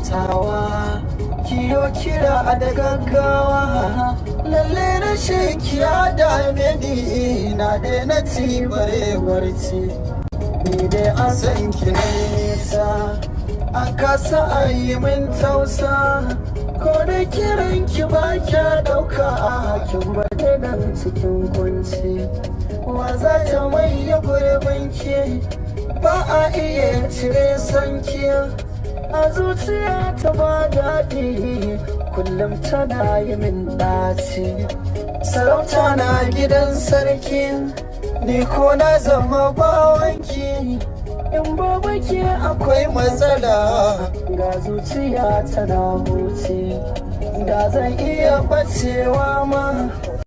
Tawa kiyo kira da gaggawa. Lalle rashin ki ya dame ni, na daina ci bare barci. Ni dai a san ki na nisa, an kasa a yi min tausa. Ko da kiran ki ba kya dauka, kin bade nan cikin kunci. Wa za ta maye gurbin ki? Ba a iya cire sanki a zuciya, ta ba daɗi, kullum tana yi min ɗaci. Sarauta na gidan sarki, ni ko na zama bawanki. In babu ke akwai matsala, ga zuciya tana huce. Da zan iya bacewa ma.